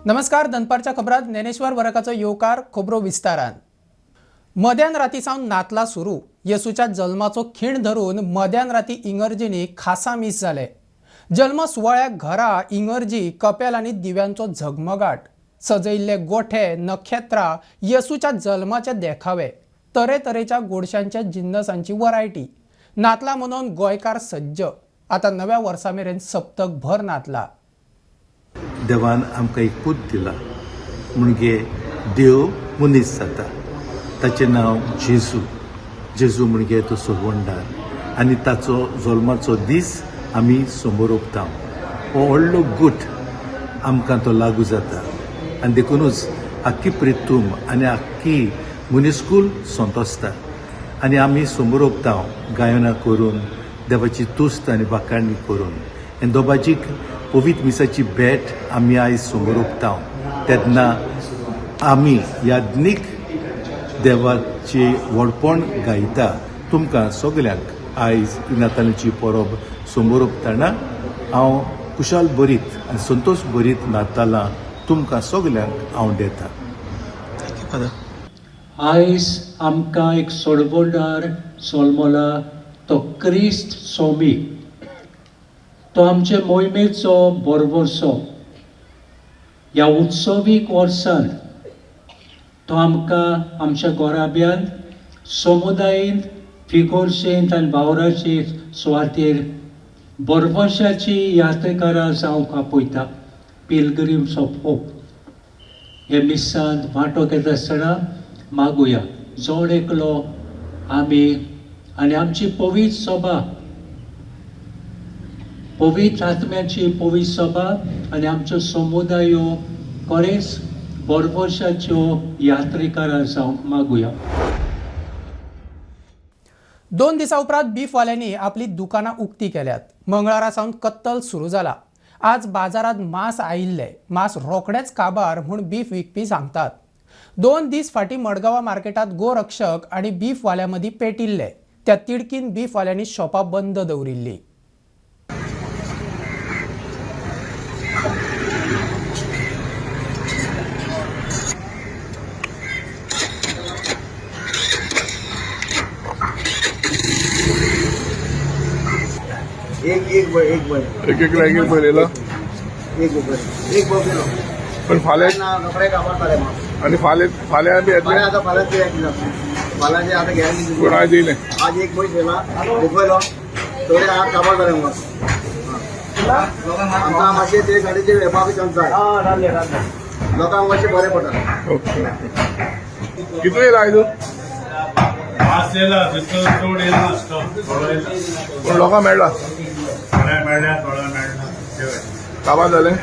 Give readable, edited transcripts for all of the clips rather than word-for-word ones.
नमस्कार, दनपारच्या खबरात ज्ञानेश्वर वरकाचो येवकार. खबरो विस्तारान. मध्यान राती सावन नातला सुरू. येसूच्या जल्माचो खीण धरून मध्यान राती इंगर्जींनी खासा मीस जाले. जल्म सुवाळ्याक घरा, इंगर्जी, कपेल आनी दिव्यांचो झगमगाट, सजयिल्ले गोठे, नखेत्रां, येसूच्या जल्माचे देखावे, तरेतरेच्या गोडशांच्या जिन्नसांची वरायटी. नातला मनोवन गोंयकार सज्ज. आतां नव्या वर्सा मेरेन सप्तक भर नातला. देवान आमकां एक पूत दिला म्हणजे देव मनीस जाता, ताचें नांव जेजू. जेजू म्हणजे तो सोडवणदार आनी ताचो जल्माचो दीस आमी समोरोपता. हो व्हडलो गूट आमकां तो लागू जाता आनी देखुनूच आख्खी प्रितूम आनी आख्खी मनीसकूल संतोसता आनी आमी समोरोपता गायनां करून, देवाची तुस्त आनी वाखाणी करून. आनी दोबाजीक पवित्र मिसाची भेट आमी आयज समोरोपता तेन्ना आमी याज्ञीक देवाचे व्हडपण गायता. तुमकां सगल्यांक आयज नातालाची परब समोरोपतना हांव कुशाल भरीत आनी संतोश भरीत नातालां तुमकां सगल्यांक हांव दिता. आयज आमकां एक सोडवणदार जल्मला, तो क्रिस्त स्वामी. तो आमचे मोहिमेचो बरबरसो. ह्या उत्सवीक वर्सांत तो आमकां आमच्या गोराब्यांत, समुदायेंत, फिगोर्सेंत आनी वावराचे सुवातेर बरबरशाची यात्रेकारां जावंक आपयता. पिलग्रीम्स ऑफ होप हे मिसांत वांटो घेता आसतना मागुया, जण एकलो आमी आनी आमची पवित्र सभा, पवित्र आत्म्याची पवित्र सभा आनी आमच्यो समुदायो खरेंच बरबरशाच्यो यात्रेकारां जावंक मागुया. 2 दिसां उपरांत बीफवाल्यांनी आपली दुकानां उक्ती केल्यात. मंगळारा सावन कत्तल सुरू जाला. आज बाजारांत मांस आयिल्ले, मांस रोखडेच काबार म्हूण बीफ विकपी सांगतात. 2 दीस फाटीं मडगांवा मार्केटांत गोरक्षक आनी बीफवाल्यां मदीं पेटिल्ले. त्या तिडकीन बीफवाल्यांनी शॉपां बंद दवरिल्ली. एक एक एक एक एक एक बरयला एक एक बघ. पण फाल्यां रोखडे काबार जालें मांस. आनी फाल्यां फाल्यां बी येतलें. आतां फाल्यां येतलें. फाल्यांची आतां गॅरंटी. पूण आयज येयलें. आज एक मनीस येयला उखयलो, थोडे आज काबार जालें मांस. आमकां मातशें ते गाडयेचे वेपार चलता, लोकांक मातशें बरें पडटा. ओके, कितलो येयला आयज? मांस येयला, तितलो चड येयला नासलो, थोडो येयला. पूण लोकांक मेळ्ळा. थोड्या मेळ्ळ्या, थोड्या मेळना. काबार जालें.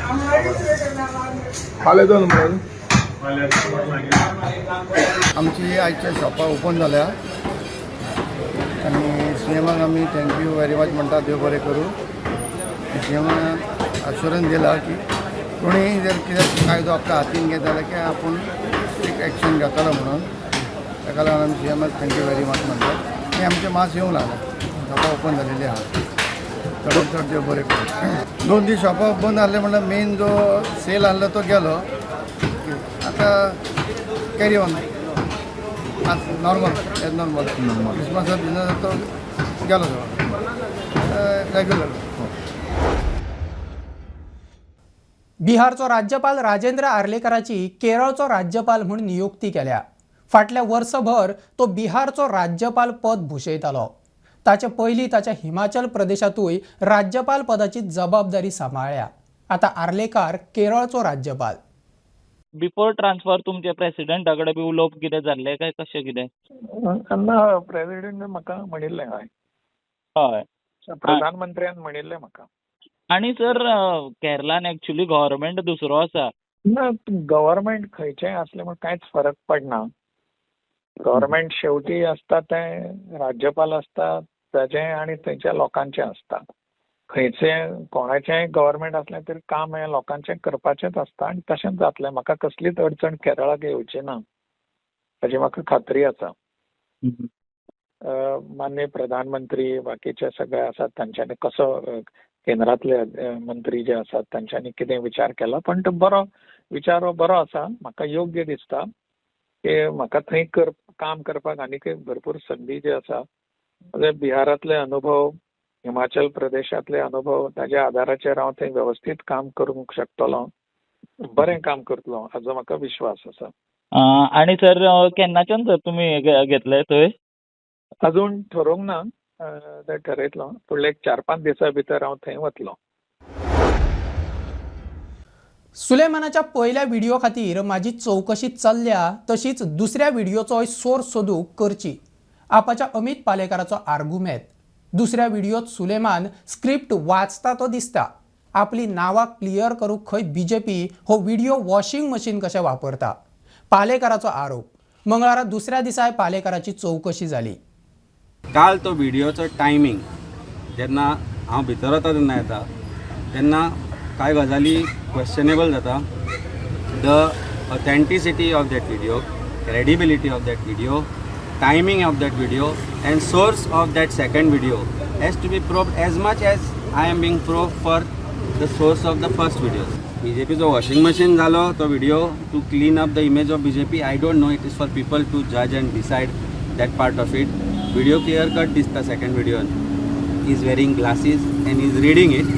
फाल्यां येता न्हू म्हणून. फाल्यां आमची आयच्या शॉपां ओपन जाल्या आनी सी एमाक आमी thank you very much म्हणटा. देव बरें करूं. सी एमान अश्योरन्स दिला की कोणीय जर कितें कायदो आपल्या हातीन घेत जाल्यार की आपूण एक एक्शन घेतलो म्हणून. ताका लागून आमी C एमाक thank you very much म्हणटा. आनी आमचें मास येवंक लागला, शॉपां ओपन जालेली आहा. चडात चड देव बरें करूं. 2 दीस शॉपां बंद आहले म्हणल्यार मेन जो सेल आहलो तो गेलो. आतां carry on normal as normal. क्रिसमसाचो बिजनस तो गेलो सगळो रेग्युलर. बिहारचो राज्यपाल राजेंद्र आर्लेकराची केरळचो राज्यपाल म्हूण नियुक्ती केल्या. फाटल्या वर्सभर तो बिहारचो राज्यपाल पद भूशयतालो. ताचे पयलीं ताच्या हिमाचल प्रदेशांतूय राज्यपाल पदाची जबाबदारी सांबाळ्ळ्या. आतां आर्लेकार केरळचो राज्यपाल. बिफोर ट्रान्सफर तुमचे प्रेसिडेंटा कडेन बी उलोवप कितें जाल्लें काय कशें कितें? ना, प्रेसिडेंट म्हाका म्हणिल्लें. हय, हय, प्रधानमंत्र्यान म्हणिल्लें म्हाका. आनी सर, केरलान एक्चुली गव्हर्मेंट दुसरो आसा. ना, गव्हर्मेंट खंयचेंय आसलें म्हूण कांयच फरक पडना. गव्हर्मेंट शेवटी आसता तें राज्यपाल आसता ताजें आनी थंयच्या लोकांचें आसता. खंयचें कोणाचेंय गव्हर्मेंट आसलें तरी काम हें लोकांचें करपाचेंच आसता आनी तशेंच जातलें. म्हाका कसलीच अडचण केरळाक येवची ना ताजी म्हाका खात्री आसा. माननीय प्रधानमंत्री बाकीचे सगळे आसात तांच्यांनी कसो केंद्रांतले मंत्री जे आसात तांच्यांनी कितें विचार केला, पण तो बरो विचार हो बरो आसा, म्हाका योग्य दिसता की म्हाका थंय काम करपाक आनीकय भरपूर संदी जी आसा. म्हणजे बिहारांतले अनुभव, हिमाचल प्रदेशांतले अनुभव, ताज्या आदाराचेर हांव थंय वेवस्थीत काम करूंक शकतलो, बरें काम करतलो हाजो म्हाका विश्वास आसा. आनी सर केन्नाच्यान सर तुमी घेतले थंय? अजून ठरोवंक ना, तें ठरयतलो फुडले 4-5 दिसां भितर हांव थंय वतलो. सुलेमानाच्या पयल्या व्हिडिओ खातीर म्हाजी चवकशी चल्ल्या, तशीच दुसऱ्या व्हिडिओचोय सोर्स सोदूंक करची, आपाच्या अमित पालेकाराचो आर्गुमेंत. दुसऱ्या व्हिडिओत सुलेमान स्क्रिप्ट वाचता तो दिसता. आपली नांवां क्लियर करूंक खंय बीजेपी हो व्हिडिओ वॉशिंग मशीन कशें वापरता, पालेकाराचो आरोप. मंगळारा दुसऱ्या दिसाय पालेकाराची चवकशी जाली. काल तो व्हिडिओचो टायमींग जेन्ना हांव भितर वता तेन्ना येता तेन्ना कांय गजाली क्वेश्चनेबल जाता. The authenticity of that video, credibility of that video, timing of that video and source of that second video has to be probed as much as I am being probed for the source of the first video. बीजेपीचो washing machine जालो तो video to clean up the image of BJP. I don't know, it is for people to जज and decide that part of it. Video clear cut दिसता second व्हिडियोन, is wearing glasses and is reading it.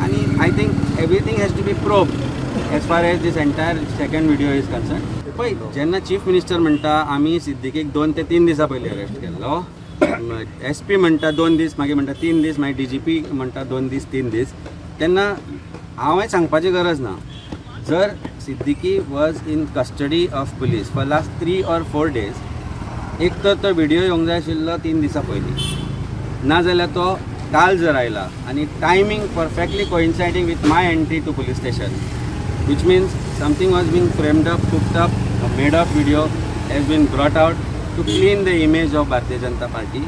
आनी I think everything has to be probed as far as this entire second video is concern. पळय जेन्ना chief minister म्हणटा आमी सिद्दीकीक 2 ते 3 दिसां पयलीं arrest केल्लो, एस पी म्हणटा 2 दीस, मागीर म्हणटा 3 दीस, मागीर डी जी पी म्हणटा 2 दीस 3 दीस, तेन्ना हांवें सांगपाची गरज ना. जर Siddiqui was in custody of police for last 3 or 4 days, एक तर तो व्हिडिओ येवंक जाय आशिल्लो 3 दिसां पयलीं, नाजाल्यार तो काल जर आयला आनी timing perfectly coinciding with my entry to police station, which means something was being framed up, cooked up, a made up video has been brought out to clean the image of Bharatiya Janata Party.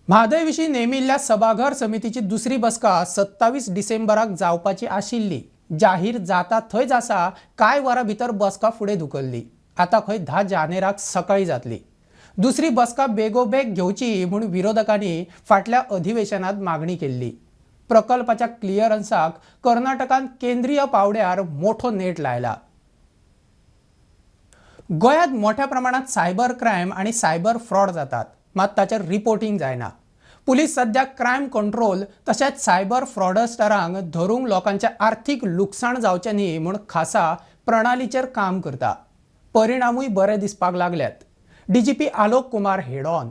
Mhadei विशीं नेमिल्ल्या सभाघर समितीची दुसरी बसका 27 डिसेंबराक जावपाची आशिल्ली. जाहीर जाता थंयच आसा कांय वरां भितर बसका फुडें धुकल्ली. आतां खंय 10 जानेराक सकाळीं जातली. दुसरी बसका बेगोबेग घेवची म्हूण विरोधकांनी फाटल्या अधिवेशनात मागणी केल्ली. प्रकल्पाच्या क्लियरन्साक कर्नाटकान केंद्रीय पावड्यार मोठो नेट लायला. गोंयांत मोठ्या प्रमाणात सायबर क्रायम आनी सायबर फ्रॉड जातात, मात ताचेर रिपोर्टिंग जायना. पुलीस सध्या क्रायम कंट्रोल तशेंच सायबर फ्रॉडस्टरांक धरूंक लोकांचें आर्थीक लुकसाण जावचें न्ही म्हूण खासा प्रणालीचेर काम करता. परिणामूय बरे दिसपाक लागल्यात. डीजीपी आलोक कुमार हेडॉन.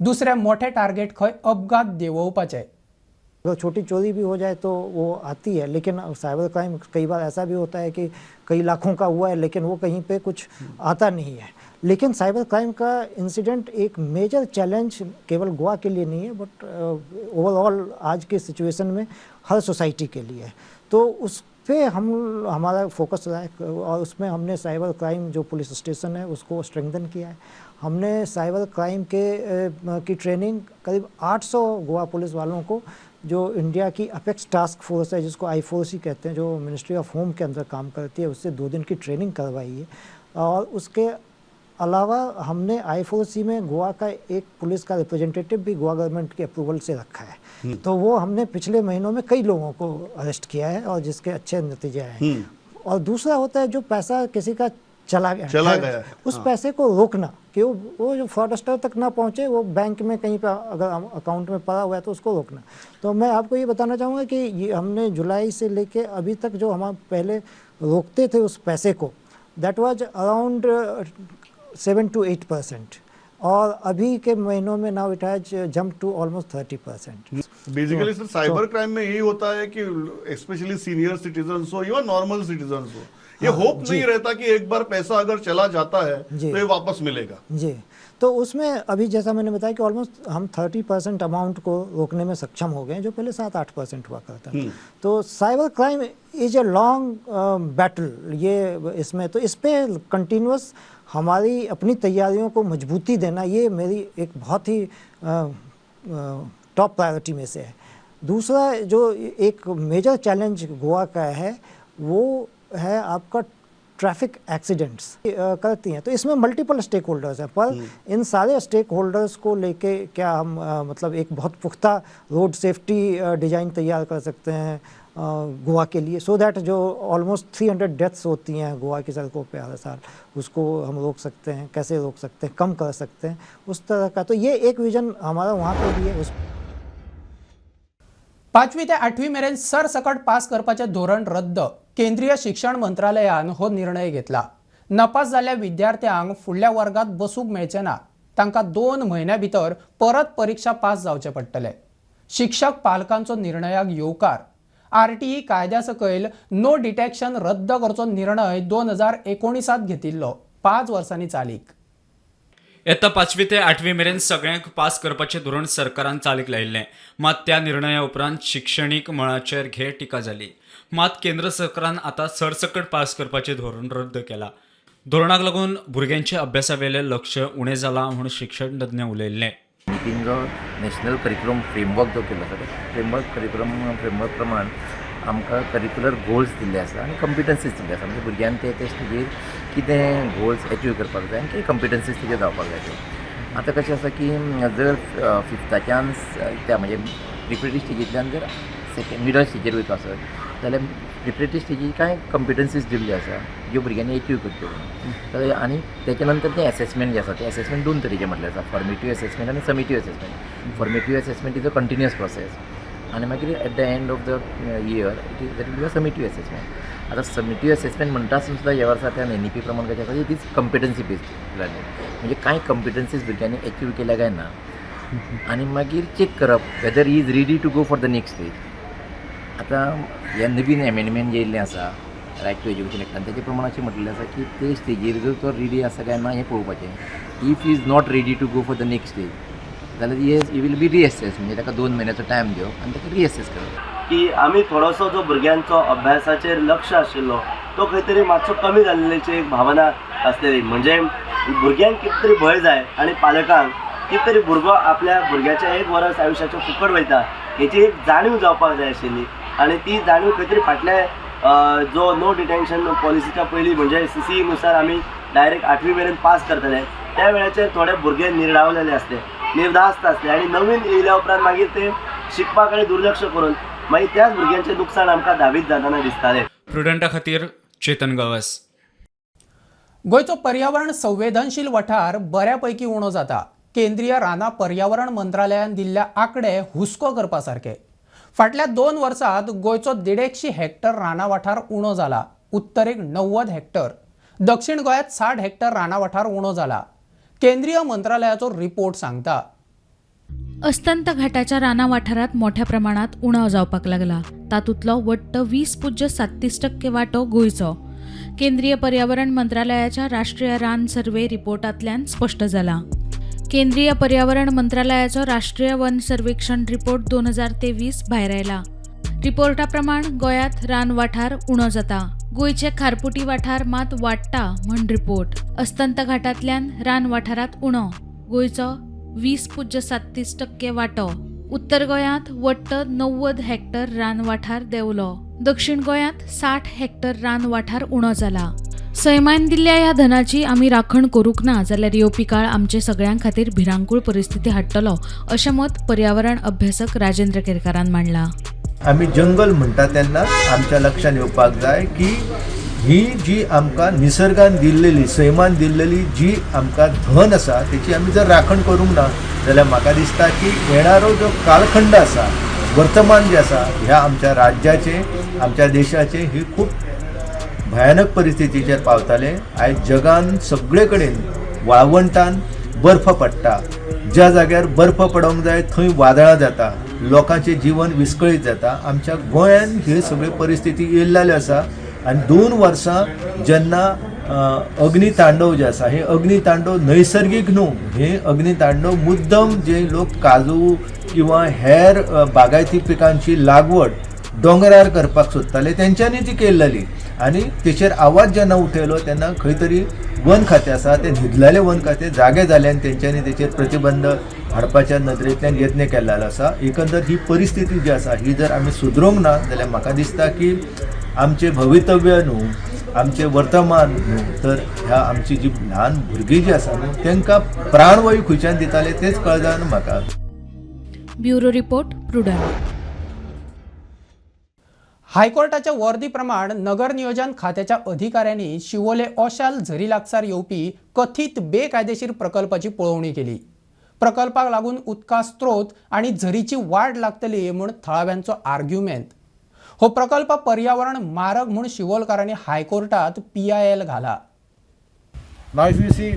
दुसरे मोठे टार्गेट खंय अपघात देंवोवपाचे. अगर छोटी चोरी भी हो जाए तो वो आती है, लेकिन साइबर क्राइम कई बार ऐसा भी होता है कि कई लाखों का हुआ है लेकिन वो कहीं पे कुछ आता नहीं है. लेकिन साइबर क्राइम का इंसिडेंट एक मेजर चैलेंज केवल गोवा के लिए नहीं है, बट ओवरऑल आज के सिचुएशन में हर सोसाइटी के लिए है. तो उस पे हम हमारा फोकस रहा है और उसमें हमने साइबर क्राइम जो पुलिस स्टेशन है उसको स्ट्रेंथन किया है. हमने साइबर क्राइम के की ट्रेनिंग करीब 800 गोवा पुलिस वालों को, जो इंडिया की अपेक्स टास्क फोर्स है जिसको I4C कहते हैं, जो मिनिस्ट्री ऑफ होम के अंदर काम करती है, उससे 2 दिन की ट्रेनिंग करवाई है. और उसके अलावा हमने I4C में गोवा का एक पुलिस का रिप्रेजेंटेटिव भी गोवा गवर्नमेंट के अप्रूवल से रखा है. तो वो हमने पिछले महीनों में कई लोगों को अरेस्ट किया है और जिसके अच्छे नतीजे आए हैं. और दूसरा होता है जो पैसा किसी का चला गया उस पैसे को रोकना कि वो जो फ्रॉडस्टर तक ना पहुंचे, वो बैंक में कहीं पर अगर अकाउंट में पड़ा हुआ है तो उसको रोकना. तो मैं आपको ये बताना चाहूँगा कि ये हमने जुलाई से लेके अभी तक जो हम पहले रोकते थे उस पैसे को, that was around 7 to 8%, और अभी के महीनों में now it has jump to almost 30%. Basically sir cyber crime में यही होता है कि स्पेशली सीनियर सिटीजन्स हो या नॉर्मल सिटीजन्स हो, ये होप नहीं रहता कि एक बार पैसा अगर चला जाता है तो ये वापस मिलेगा. जी, तो उसमें अभी जैसा मैंने बताया कि ऑलमोस्ट हम 30% अमाउंट को रोकने में सक्षम हो गए, जो पहले 7-8% हुआ करता था. तो cyber crime is a long battle, ये इसमें तो इस पर कंटिन्यूस हमारी अपनी तैयारियों को मजबूती देना, ये मेरी एक बहुत ही टॉप प्रायोरिटी में से है. दूसरा जो एक मेजर चैलेंज गोवा का है वो है आपका ट्रैफिक एक्सीडेंट्स करती हैं. तो इसमें मल्टीपल स्टेक होल्डर्स हैं, पर इन सारे स्टेक होल्डर्स को लेके क्या हम मतलब एक बहुत पुख्ता रोड सेफ्टी डिज़ाइन तैयार कर सकते हैं. गोवा के लिए, सो that जो ऑलमोस्ट 300 डेथ्स होती हैं गोवा की सड़कों पे हर साल, उसको हम रोक सकते हैं। कैसे रोक सकते हैं, कम कर सकते हैं, उस तरह का। तो ये एक विजन हमारा वहाँ पे भी है। उस 5वी ते 8वी मेरेन सरसकट पास करपाचें धोरण रद्द। केंद्रीय शिक्षण मंत्रालयान हो निर्णय घेतला। नपास जाल्ल्या विद्यार्थ्यांक फुडल्या वर्गात बसूंक मेळचें ना। तांकां 2 म्हयन्या भितर परत परीक्षा पास जावचें पडटलें। शिक्षक पालकांचो निर्णयाक येवकार। आरटीई कायद्या सकयल नो डिटेक्शन रद्द करचो निर्णय 2019 घेतिल्लो। 5 वर्सांनी चालीक। येता 5वी ते 8वी मेरेन सगळ्यांक पास करपाचें धोरण सरकारान चालीक लायिल्लें। मात त्या निर्णया उपरांत शिक्षणीक मळाचेर घेर टिका जाली। मात केंद्र सरकारान आतां सरसकट पास करपाचें धोरण रद्द केलां। धोरणाक लागून भुरग्यांच्या अभ्यासावेलें लक्ष उणें जालां म्हूण शिक्षण तज्ञ उलयल्ले। नितीन जो नॅशनल करिक्युलम फ्रेमवर्क जो केल्लो आसा, फ्रेमवर्क करिक्युलम फ्रेमवर्क प्रमाण आमकां करिक्युलर गोल्स दिल्ले आसा आनी कॉम्पिटन्सीज दिल्ले आसा। म्हणजे भुरग्यान ते ते स्टेजीर कितें गोल्स एचीव करपाक जाय आनी कितें कॉम्पिटन्सीज तेजेर जावपाक जाय त्यो। आतां कशें आसा की जर फिफ्ताच्यान त्या म्हणजे प्रिपरेटरी स्टेजींतल्यान जर सेकेंड मिडल स्टेजीर वयता आसत जाल्यार प्रिपरेटरी स्टेजीर कांय कॉम्पिटन्सीज दिल्ल्यो आसा ज्यो भुरग्यांनी एचीव करच्यो म्हणून। आनी तेच्या नंतर तें एसेसमेंट जें आसा तें एसेसमेंट 2 तरेचें म्हटलें आसा, फॉर्मेटीव एसेसमेंट आनी summative assessment. Formative assessment is a continuous process आनी मागीर at the end of the year it is that will be a summative assessment. आतां समिटीव एसेसमेंट म्हणटा आसून सुद्दां ह्या वर्सा त्या एन ई पी प्रमाण कशें आसा, it is competency based learning. म्हणजे कांय कॉम्पिटन्सीज भुरग्यांनी एचीव केल्या काय ना आनी मागीर चॅक करप whether he is ready to go for the next stage. आतां हे नवीन एमेंडमेंट जे येयल्लें आसा रायट टू एज्युकेशन एक्टान, तेजे प्रमाण अशें म्हटलें आसा की ते स्टेजीर जर तो रेडी आसा काय ना हें पळोवपाचें। If is not ready to go for the next stage जाल्यार he will be रिएसेस, म्हणजे ताका 2 म्हयन्याचो टायम दिवप आनी ताका रिएसेस करप। की आमी थोडोसो जो भुरग्यांचो अभ्यासाचेर लक्ष आशिल्लो तो खंय तरी मातसो कमी जाल्ल्याची एक भावना आसलेली। म्हणजे भुरग्यांक कितें तरी भंय जाय आनी पालकांक कितें तरी भुरगो आपल्या भुरग्याचें 1 वर्स आयुश्याचें फुकट वयता हेची एक जाणीव जावपाक जाय आशिल्ली आनी ती जाणीव खंय तरी फाटल्या जो नो डिटेन्शन पॉलिसीच्या पयलीं म्हणजे CCE नुसार आमी डायरेक्ट 8वी मेरेन पास करतले त्या वेळाचेर थोडे भुरगे निर्डावलेले आसले, निर्धास्त आसले आनी नवीन येयल्या उपरांत मागीर ते शिकपा कडेन दुर्लक्ष करून मागीर त्याच भुरग्यांचें लुकसाण आमकां धावीत जातना दिसतालें। प्रुडंटा खातीर चेतन गवस। गोंयचो पर्यावरण संवेदनशील वाठार बऱ्यापैकी उणो जाता। केंद्रीय रानां पर्यावरण मंत्रालयान दिल्ल्या आंकडे हुस्को करपा सारके। फाटल्या 2 वर्सांत गोंयचो 150 हेक्टर रानां वाठार उणो जाला। उत्तरेक 90 हेक्टर, दक्षिण गोंयांत 60 हेक्टर रानां वाठार उणो जाला। केंद्रीय मंत्रालयाचो रिपोर्ट सांगता। अस्तंत घाटाच्या रानां वाठारांत मोठ्या प्रमाणात उणाव जावपाक लागला। तातूंतलो वट्ट 20.37% वांटो गोंयचो। केंद्रीय पर्यावरण मंत्रालयाच्या राष्ट्रीय रान सर्वे रिपोर्टांतल्यान स्पश्ट जाला। केंद्रीय पर्यावरण मंत्रालयाचो राष्ट्रीय वन सर्वेक्षण रिपोर्ट 2023 भायर आयला। रिपोर्टा प्रमाण गोंयांत रान वाठार उणो जाता। गोंयचे खारपुटी वाठार मात वाडटा म्हण रिपोर्ट। अस्तंत घाटांतल्यान रान वाठारांत उणो, गोंयचो 20.37% वांटो। उत्तर गोंयांत वट्ट 90 हेक्टर रान वाठार देंवलो। दक्षिण गोंयांत 60 हेक्टर रान वाठार उणो जाला। सैमान दिल्ल्या ह्या धनाची आमी राखण करूंक ना जाल्यार येवपी काळ आमचे सगळ्यां खातीर भिरांकूळ परिस्थिती हाडटलो अशें मत पर्यावरण अभ्यासक राजेंद्र केरकारान मांडलां। आमी जंगल म्हणटा तेन्ना आमच्या लक्षांत येवपाक जाय की ही जी आमकां निसर्गान दिल्लेली, सैमान दिल्लेली जी आमकां धन आसा तेची आमी जर राखण करूंक ना जाल्यार म्हाका दिसता की येणारो जो कालखंड आसा, वर्तमान जें आसा ह्या आमच्या राज्याचें, आमच्या देशाचें ही खूब भयानक परिस्थितीचेर पावताले। आयज जगान सगळे कडेन वाळवंटान बर्फ पडटा, ज्या जाग्यार बर्फ पडोंक जाय थंय वादळां जाता, लोकांचें जीवन विस्कळीत जाता। आमच्या गोंयान ही सगळी परिस्थिती येयल्लेली आसा आनी 2 वर्सां जेन्ना अग्नितांडव जे आसा, हे अग्नितांडव नैसर्गीक न्हू, हे अग्नितांडव मुद्दम जे लोक काजू किंवा हेर बागायती पिकांची लागवड दोंगरार करपाक सोदताले तेंच्यांनी ती केल्लेली आनी तेचेर आवाज जेन्ना उठयलो तेन्ना खंय तरी वन खातें आसा ते न्हिदलेले वन खातें जागे जाले आनी तेंच्यांनी तेचेर प्रतिबंध हाडपाच्या नदरेंतल्यान यत्न केल्लो आसा। एकंदर ही परिस्थिती जी आसा ही जर आमी सुदरोवंक ना जाल्यार म्हाका दिसता की आमचें भवितव्य न्हू, आमचें वर्तमान न्हू, तर ह्या आमची जी ल्हान भुरगीं जी आसा न्हू तांकां प्राणवायू खंयच्यान दिताले तेच कळना न्हू म्हाका। Bureau report, Prudent. हायकोर्टाच्या वर्दी प्रमाण नगर नियोजन खात्याच्या अधिकाऱ्यांनी शिवोले ओशाल झरी लागसार येवपी कथीत बेकायदेशीर प्रकल्पाची पळोवणी केली. प्रकल्पाक लागून उदका स्त्रोत आनी झरीची वाड लागतली म्हूण थळाव्यांचो आर्ग्युमेंट. हो प्रकल्प पर्यावरण मारक म्हूण शिवोलकारांनी हायकोर्टात PIL घाला. Now if you see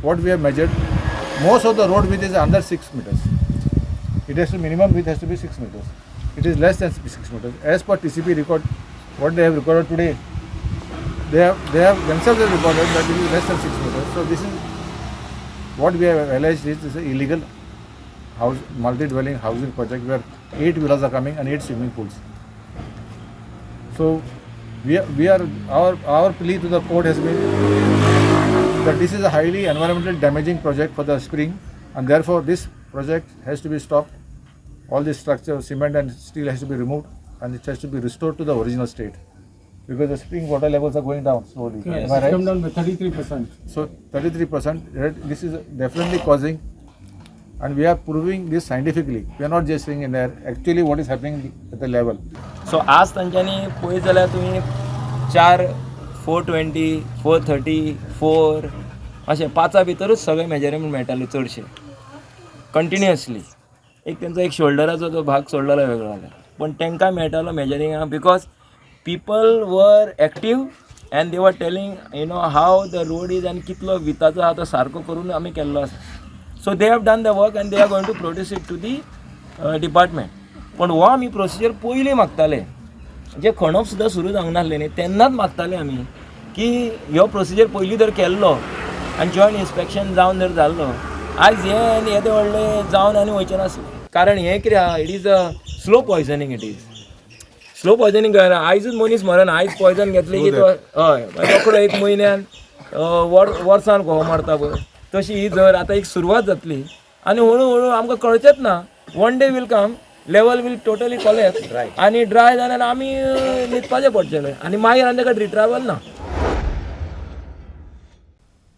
what we have measured, most of the road width is under 6 meters. It has to minimum width has to be 6 meters. It is less than 6 meters. As per TCP record, what they have recorded today, they have themselves have recorded that it is less than 6 meters. So this is what we have alleged is an illegal house, multi-dwelling housing project where 8 villas are coming and 8 swimming pools. So we are our plea to the court has been that this is a highly environmentally damaging project for the spring, and therefore this project has to be stopped. All this structure, cement and steel has to be removed, and it has to be restored to the original state, because the spring water levels are going down slowly. Yes, Am I right? It's come down by 33%. So 33%, right? This is definitely causing, and we are proving this scientifically. We are not just saying in there. Actually, what is happening at the level. So आज तांच्यांनी पळयत जाल्यार तुमी 4, 420, 430, 4 अशें 5 भितरूच सगळे measurement मेळटाले चडशे कंटिन्युअसली. एक तेंचो एक शोल्डराचो जो भाग सोडलेलो वेगळो जाल्यार, पूण तांकां मेळटालो मेजरिंगा because people were active and they were telling you know how the road is आनी कितलो विताचो आहा तो सारको करून आमी केल्लो आसा. So they have done the work and they are going to produce it to the department. पूण हो आमी प्रोसिजर पयलीं मागताले, जे खणप सुद्दां सुरू जावंक नासलें न्ही तेन्नाच मागताले आमी की ह्यो प्रोसिजर पयलीं जर केल्लो आनी जॉयंट इन्स्पेक्शन जावन जर जाल्लो आयज हें आनी येदें व्हडलें जावन आनी वयचें नासलें. कारण हें कितें आहा, it is a slow poisoning. It is slow poisoning. कळना आयजूच मनीस मरना, आयज पॉयजन घेतलें की तो हय रोकडो एक म्हयन्यान वर्सान घोव मारता पळय तशी ही जर आतां एक सुरवात जातली आनी हळू हळू आमकां कळचेंच ना. One day will come, level will totally collapse आनी ड्राय जाल्यार आमी न्हिदपाचें पडचेलें आनी मागीर आनी ताका रिट्रायवल ना.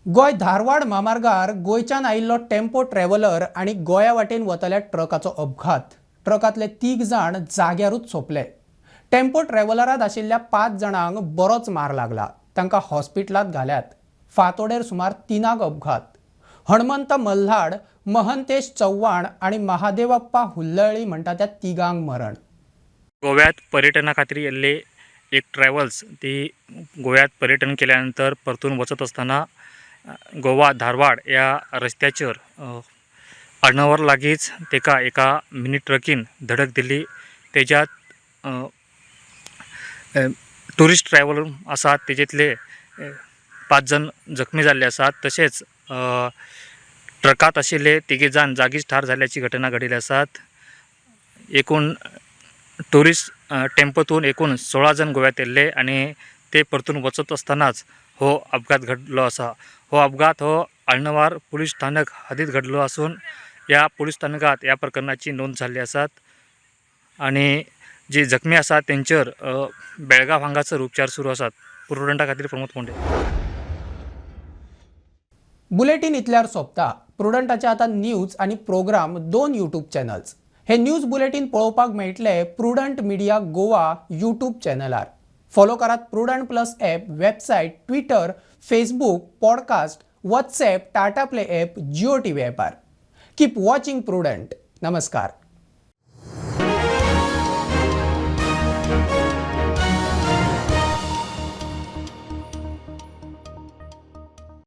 गोंय धारवाड म्हामार्गार गोंयच्यान आयिल्लो टेम्पो ट्रॅव्हलर आनी गोंया वाटेन वतल्या ट्रकाचो अपघात. ट्रकांतले 3 जाण जाग्यारूच सोंपले. टेम्पो ट्रॅव्हलरांत आशिल्ल्या 5 जाणांक बरोच मार लागला. तांकां हॉस्पिटलांत घाल्यात. फांतोडेर सुमार 3 अपघात. हणमंत मल्हाड, महंतेश चव्हाण आनी महादेवप्पा हुल्लळी म्हणटा त्या 3 मरण. गोव्यात पर्यटना खातीर येल्ले एक ट्रॅव्हल्स ती गोव्यात पर्यटन केल्या नंतर परतून वचत आसतना गोवा धारवाड ह्या रस्त्याचेर अर्णवर लागींच ताका एका मिनी ट्रकीन धडक दिली. तेज्यात ट्युरिस्ट ट्रॅव्हल आसात तेजेतले 5 जाण जखमी जाल्ले आसात. तशेंच ट्रकांत आशिल्ले 3 जाण जागीच ठार जाल्ल्याची घटना घडिल्ली आसात. एकूण ट्युरिस्ट टेम्पोतून एकूण 16 जाण गोव्यात येयल्ले आनी ते परतून वचत आसतनाच हो अपघात घडलो आसा. हो अपघात हो अळणवार पुलीस स्थानक हद्दीत घडलो आसून ह्या पुलीस स्थानकात ह्या प्रकरणाची नोंद जाल्ली आसात आनी जी जखमी आसात तेंचेर बेळगांव हांगासर उपचार सुरू आसात. प्रुडंटा खातीर प्रमोद कोंडे. बुलेटीन इतल्यार सोंपता. प्रुडंटाचे आतां न्यूज आनी प्रोग्राम 2 यूट्यूब चॅनल्स. हे न्यूज बुलेटीन पळोवपाक मेळटले प्रुडंट मिडिया गोवा यूट्यूब चॅनलार. फॉलो करात Prudent plus app, website, Twitter, Facebook, podcast, WhatsApp, Tata Play app, Jio TV ॲपार. Keep watching prudent. नमस्कार.